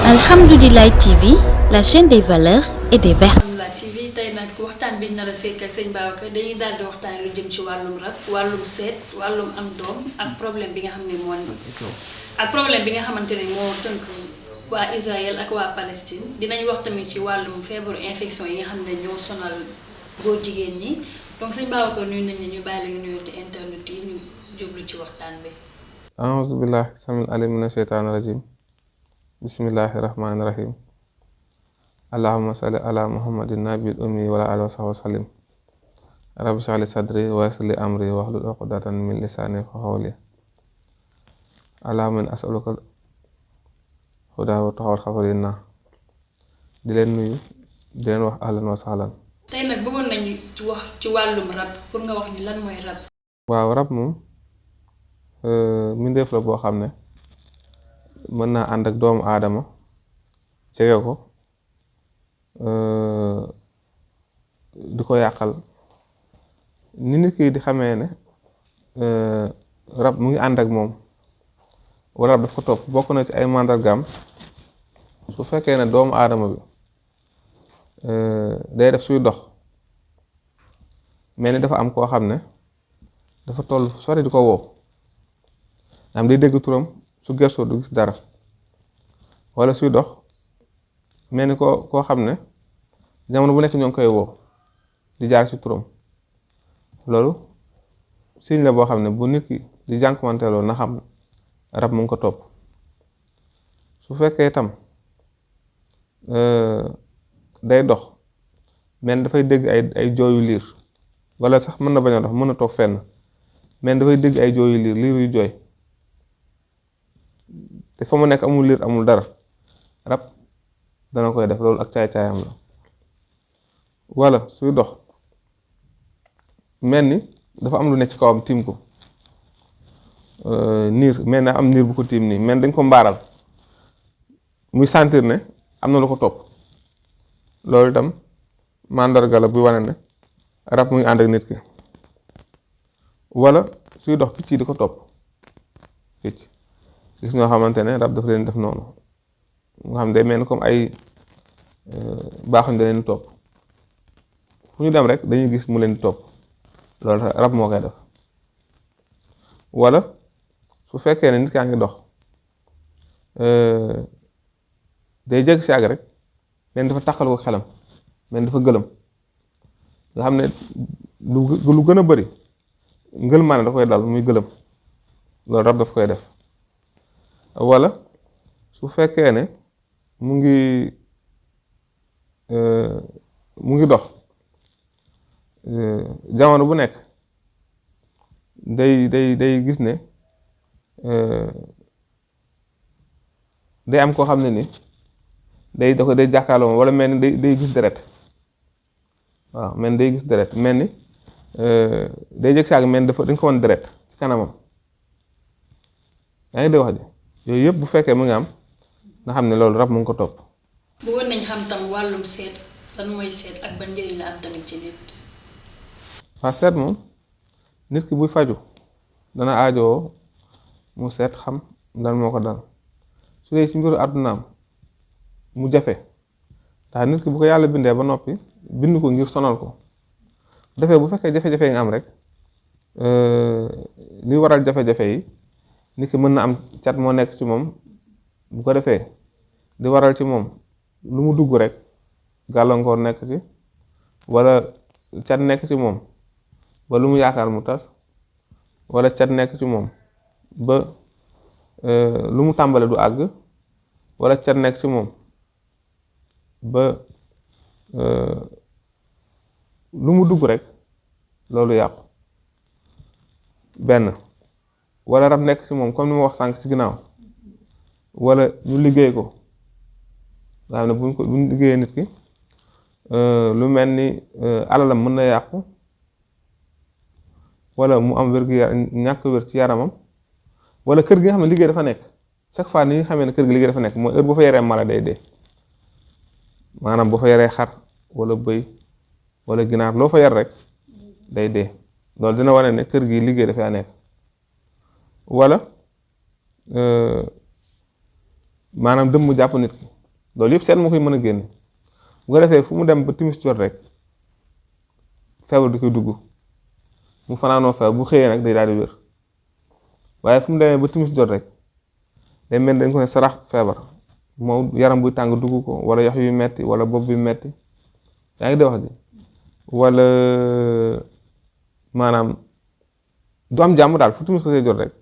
Alhamdoulilah TV, la chaîne des valeurs et des vertus. Alhamdoulilah TV tey nag waxtaan bi ñu nar a sekk ak sëñ Babacar dañuy daal di waxtaan lu jëm ci wàllum rab wàllum seet wàllum am doom ak problème bi nga xam ne moo ak problème bi nga xamante ne moo tënk waa Israël ak waa Palestine dinañ wax tamit ci wàllum feebaru infection yi nga xam ne ñoo sonal góor jigéen ñi donc sëñ Babacar nuyu nañ ñu bàyyi la ñu nuyu te internet yi ñu jublu ci waxtaan bi. A'uuzu billahi samil alim mina sheytaani rajim bismillahi rahmaani rahim allahumma salli ala muhammadin nabil ummi wala alihi wa sahbihi wa sallim rabbi shrah li sadri wa yassir li amri wahlul uqdatan min lisani yafqahu qawli allahumma inni as'aluka huda wa tuqa wal xafarinna di leen nuyu di leen wax ahlan wa sahlan. tey nag bëggoon nañu ci wax ci wàllum rab pour nga wax ni lan mooy rab. waaw rab moom mbindeef la boo xam ne mën naa ànd ak doomu aadama jege ko di ko yàqal ni nit ki di xamee ne rab mu ngi ànd ak moom wala rab daf ko topp bokk na ci ay màndargaam su fekkee ne doomu aadama bi day def suy dox mel ni dafa am koo xam ne dafa toll sori di ko woo am day dégg turam su gersoo du gis dara wala suy dox mel ni koo xam ne jamono bu nekk ñoo ngi koy woo di jaar ci turam loolu signe la boo xam ne bu nit ki di jànkuwanteeloo na xam rab mu ngi ko topp. su fekkee itam day dox mel ni dafay dégg ay jooyu liir wala sax mën na bañ a dox mën na toog fenn mel ni dafay dégg ay jooyu liir yu jooy te fa mu nekk amul liir amul dara rab dana koy def loolu ak caay-caayam la. wala suy dox mel ni dafa am lu nekk ci kawam tiim ko niir mel na am niir bu ko tiim nii mel dañ ko mbaaral muy sentir ne am na lu ko topp loolu itam màndarga la buy wane ne rab muy ànd ak nit ki. wala suy dox picc yi di ko topp picc gis ñoo xamante ne rab dafa leen def noonu nga xam day mel ni comme ay baaxuñ da leen topp fu ñu dem rek dañuy gis mu leen di topp loolu rab moo koy def. wala su fekkee ne nit kaa ngi dox day jégg si àgg rek mel dafa tàqal ko xelam mel dafa gëlëm nga xam ne lu gën a bari ngël maane da koy dal muy gëlëm loolu rab daf koy def. wala su fekkee ne mu ngi dox jamono bu nekk day gis ne day am koo xam ne ni day jàkkaarloo moom wala mel ni day gis deret waaw mel ni day gis deret mel ni day jëg saag mel ni dañ ko wan deret ci kanamam yaa ngi dégg wax ji yooyu yëpp bu fekkee mu ngi am nga xam ne loolu rab mu ngi ko topp. bëggoon nañ xam tam wàllum seet lan mooy seet ak ban njëriñ la am tamit ci nit. waa seet moom nit ki buy faju dana aajoo mu seet xam lan moo ko dal su dee ci mbiru àddunaam mu jafe ndax nit ki bu ko yàlla bindee ba noppi bind ko ngir sonal ko defee bu fekkee jafe-jafe yi nga am rek li waral jafe-jafe yi nit ki mën na am cat moo nekk ci moom bu ko defee di waral ci moom lu mu dugg rek gàllankoor nekk ci wala cat nekk ci moom ba lu mu yaakaar mu tas wala cat nekk ci moom ba lu mu tàmbale du àgg wala cat nekk ci moom ba lu mu dugg rek loolu yàqu benn wala rab nekk ci moom comme ni ma wax sànq ci ginnaaw wala ñu liggéey ko nga xam ne buñ liggéeyee nit ki lu mel ni alalam mën na yàqu wala mu am ñàkk wér ci yaramam wala kër gi nga xam ne liggéey dafa nekk chaque fois ni nga xamee ne kër gi liggéey dafa nekk mooy heure boo fa yoree mala day dee maanaam boo fa yoree xar wala bëy wala ginaar loo fa yor rek day dee loolu dina wane ne kër gi liggéey dafay nekk. wala maanaam dëmm jàpp nit ki loolu yëpp seet moo koy mën a génne. bu ko defee fu mu dem ba timis jot rek feebar di koy dugg mu fanaanoo feebar bu xëyee nag day daal di wér waaye fu mu demee ba timis jot rek day mel dañ ko ne sarax feebar moom yaram buy tàng dugg ko wala yax yu metti wala bopp bi metti yaa ngi dee wax ji wala maanaam du am jàmm daal fu timis xësee jot rek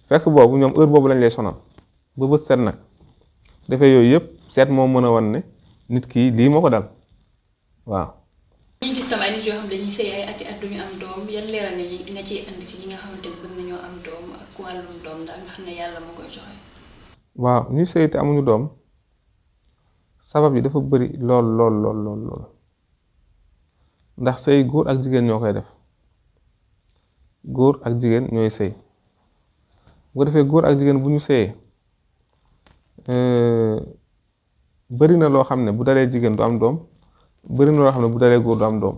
fekk boobu ñoom heure boobu lañ lay sonal ba bët seet nag defee yooyu yëpp seet moo mën a wan ne nit ki lii moo ko dal waaw. ñu gis tam ay nit yoo xam dañuy sëy ay ati at duñu am doom yan leeral nga ciy andi ci ñi nga xamante ne bëgg nañoo am doom ak wàllum doom daal nga xam ne yàlla moo koy joxe. waaw ñuy sëy te amuñu doom sabab yi dafa bëri lool lool lool lool lool ndax sëy góor ak jigéen ñoo koy def góor ak jigéen ñooy sëy bu ko defee góor ak jigéen bu ñu sëyee bëri na loo xam ne bu dalee jigéen du am doom bëri na loo xam ne bu dalee góor du am doom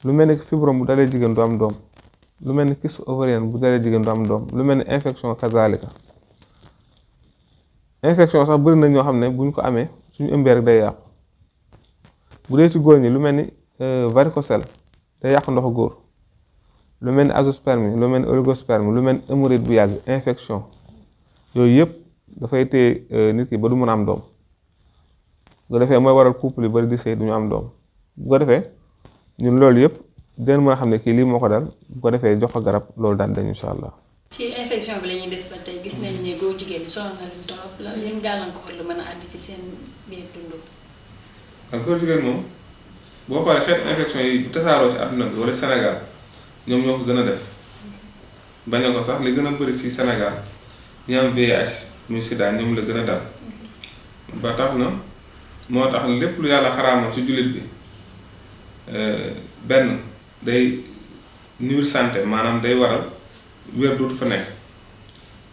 lu mel ni fibrome bu dalee jigéen du am doom lu mel ni kyste ovarienne bu dalee jigéen du am doom lu mel ni infection kazalika infection sax bëri na ñoo xam ne buñ ko amee suñu ëmbee rek day yàqu bu dee ci góor ñi lu mel ni varicocèle day yàq ndoxu góor lu mel ni azoospermie lu mel ni oligospermie lu mel ni hémorroïde bu yàgg infection yooyu yëpp dafay téye nit ki ba du mën a am doom bu ko defee mooy waral couple yu bari di sëy duñu am doom bu ko defee ñun loolu yëpp dinañ mën a xam ne kii lii moo ko dal bu ko defee jox ko garab loolu daal dañ incha allah. ci infection bi la ñuy des ba tey gis nañ ne góor jigéen ñi sonal na leen trop la yan gàllankoor la mën a àndi ci seen biir dund. ak góor jigéen moom boo xoolee xeetu infection yi bu tasaaroo ci àdduna bi wala Sénégal ñoom ñoo ko gën a def bañ ko sax li gën a bëri ci Sénégal ñi am VIH muy sida ñoom la gën a dal ba tax na moo tax lépp lu yàlla xaraamal ci jullit bi benn day nuire santé maanaam day waral wér dootu fa nekk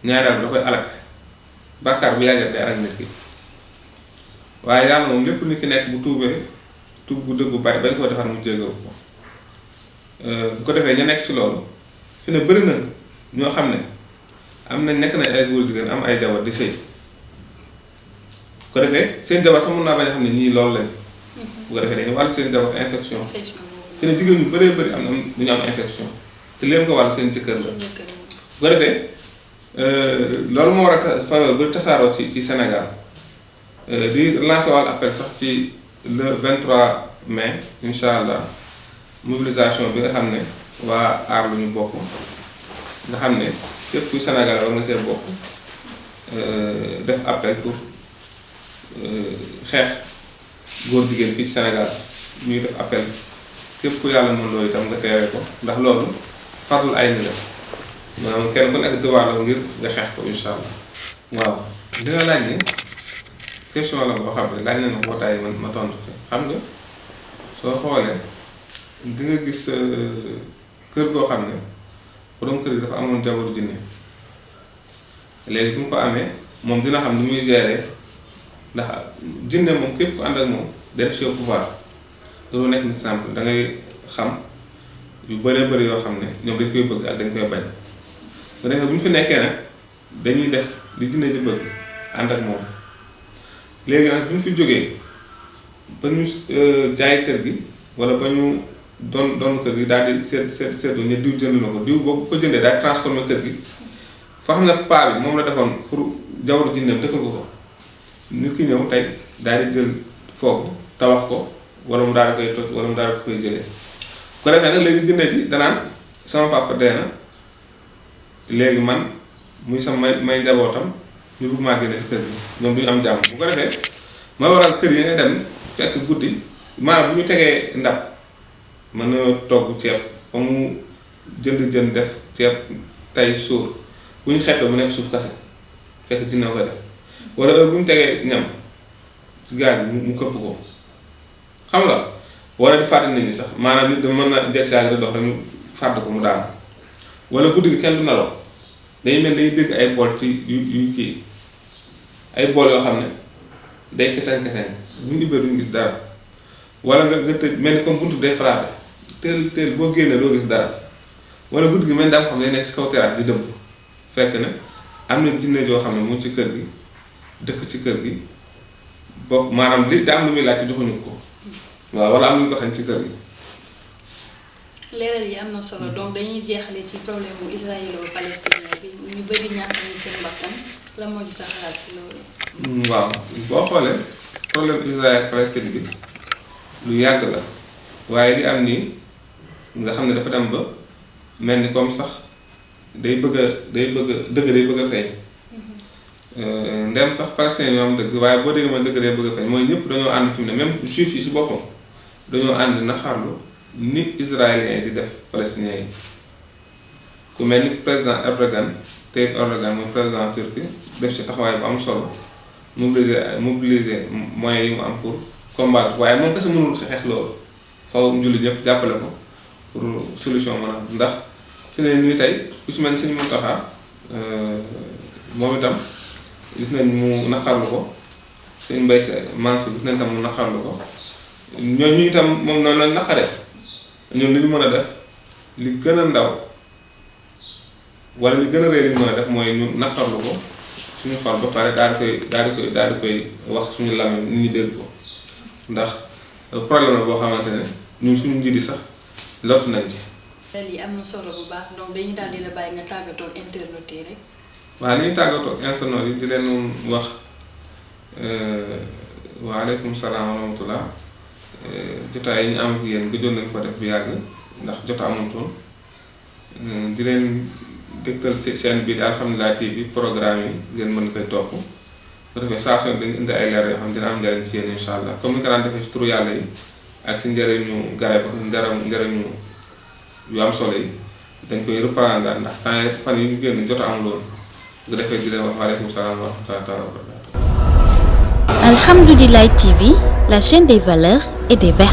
ñaareel da koy alak bàkkaar bu yàggat day alak nit ki waaye yàlla moom lépp nit ki nekk bu tuubee tuub bu dëggu bañ koo defar mu jéggal ko bu ko defee ña nekk ci loolu fi ne bëri na ñoo xam ne am na nekk nañ ay góor jigéen am ay jabar di sëy bu ko defee seen jabar sax mën naa bañ a xam ne ñii loolu lañ bu ko defee dañuy wàll seen jabar infection fi ne jigéen ñu bëree bëri am na du ñu am infection te leen ko wàll seen jëkkër la bu ko defee loolu moo war a faveur ba tasaaroo ci Sénégal di lancer wàll appel sax ci le 23 mai incha allah mobilisation bi nga xam ne waa aar lu ñu bokk nga xam ne képp kuy Sénégal war nga see bokk def appel pour xeex góor jigéen fii ci Sénégal ñuy def appel képp ku yàlla mën loolu itam nga teewee ko ndax loolu farlu ay ni la maanaam kenn ku nekk devoir la ngir nga xeex ko incha allah. waaw li nga laaj ni question la boo xam ne laaj na ma mbootaay ma tontu fi xam nga soo xoolee di nga gis kër goo xam ne borom kër gi dafa amoon jabaru jinne léegi bu mu ko amee moom dina xam ni muy gérer ndax jinne moom képp ku ànd ak moom day def ci pouvoir loolu nekk nit simple da ngay xam yu bëree bëri yoo xam ne ñoom dañ koy bëgg ak dañ koy bañ su defee bu ñu fi nekkee nag dañuy def li jinne ji bëgg ànd ak moom léegi nag bu ñu fi jógee ba ñu jaay kër gi wala ba ñu doon kër gi daal di seetlu ne diw jënd na ko diw boobu ko jëndee daal di transformé kër gi fa xam ne paa bi moom la defoon pour jawaru jinneem dëkkal ko ko nit ki ñëw tey daal di jël foofu tabax ko wala mu daal di koy toj wala mu daal di ko fay jëlee bu ko defee nag léegi jinne ji danaan sama papa dee na léegi man muy sama may njabootam ñu bëgg maa génne si kër gi ñoom du ñu am jàmm bu ko defee ma waral kër yi nga dem fekk guddi maanaam bu ñu tegee ndab mën nañoo togg ceeb ba mu jënd def ceeb tay suur bu ñu xeppee mu nekk suuf kase fekk jinne ko def wala heure bu ñu tegee ñam ci gaz bi mu këpp ko xam nga wala di fàtte nit ñi sax maanaam nit dama mën na jeg saa di dox rek ñu fàdd ko mu daanu wala guddi gi kenn du nelaw day mel dañuy dégg ay bool ci yu kii ay bool yoo xam ne day keseen bu ñu ubbee duñu gis dara wala nga tëj mel ni comme buntu bi day frappé teel boo génnee doo gis dara wala guddi gi mel ni daa xam ne day nekk si kaw terrasse di dëbb fekk na am na jinne joo xam ne mu ci kër gi dëkk ci kër gi bokk maanaam li da am lu muy laaj joxuñu ko waaw wala am lu ñu ko xañ ci kër gi. leeral yi am na solo donc dañuy jeexale ci problème mu israélo-palestinien bi ñu bëri ñàkk nañu seen bakkan la moo ci sa xalaat si loolu. waaw boo xoolee problème Israël Palestine bi lu yàgg la waaye li am nii nga xam ne dafa dem ba mel ni comme sax day bëgg a feeñ. Ndem sax palestinien ñoo am dëgg waaye boo déggee ma dëgg day bëgg a feeñ mooy ñëpp dañoo ànd fi mu ne même juif yi ci boppam dañoo ànd naxarlu ni israéliens yi di def palestiniens yi ku mel ni président Erdogan mooy président turki def ci taxawaay bu am solo mobiliser moyens yi mu am pour combattre waaye moom kese mënul xeex loolu faw jullit ñëpp jàppale ko pour solution mën a ndax fi ne nii tey ku ci mel ni Sëñ Muntaxa moom itam gis nañ mu naqarlu ko Sëñ Mbay Mansour gis nañ tam mu naqarlu ko ñooñu itam moom noonu lañ naqaree ñun li ñu mën a def li gën a ndaw wala li gën a rëy li ñu mën a def mooy ñu naqarlu ko suñu xol ba pare daal di koy wax suñu làmmiñ nit ñi dégg ko ndax problème la boo xamante ne ñun suñu njiit yi sax lot nañ ci. yi am na solo bu baax donc dañuy daal di la bàyyi nga tàggatoo internet yi rek. waaw li ñuy tàggatoo internet yi di leen wax waaleykum salaam wa rahmatullah jotaay yi ñu am ak yéen gëjoon nañ ko def bu yàgg ndax jot amutoon di leen dégtal chaîne bi di Alhamdulilah TV programme yi ngeen mën koy topp bu defee saa su ne dañu indi ay leer yoo xam dina am njëriñ ci yéen incha allah comme ni ko daan defee ci turu yàlla yi ak ci njëriñu garab njëriñu yu am solo yi dañ koy reprendre ndax temps fan yi ñu génn jot amul woon bu defee di leen wax waaleykum salaam wa rahmatulah wa barakatuh. Alhamdulilah TV, la chaîne des valeurs et des vertus.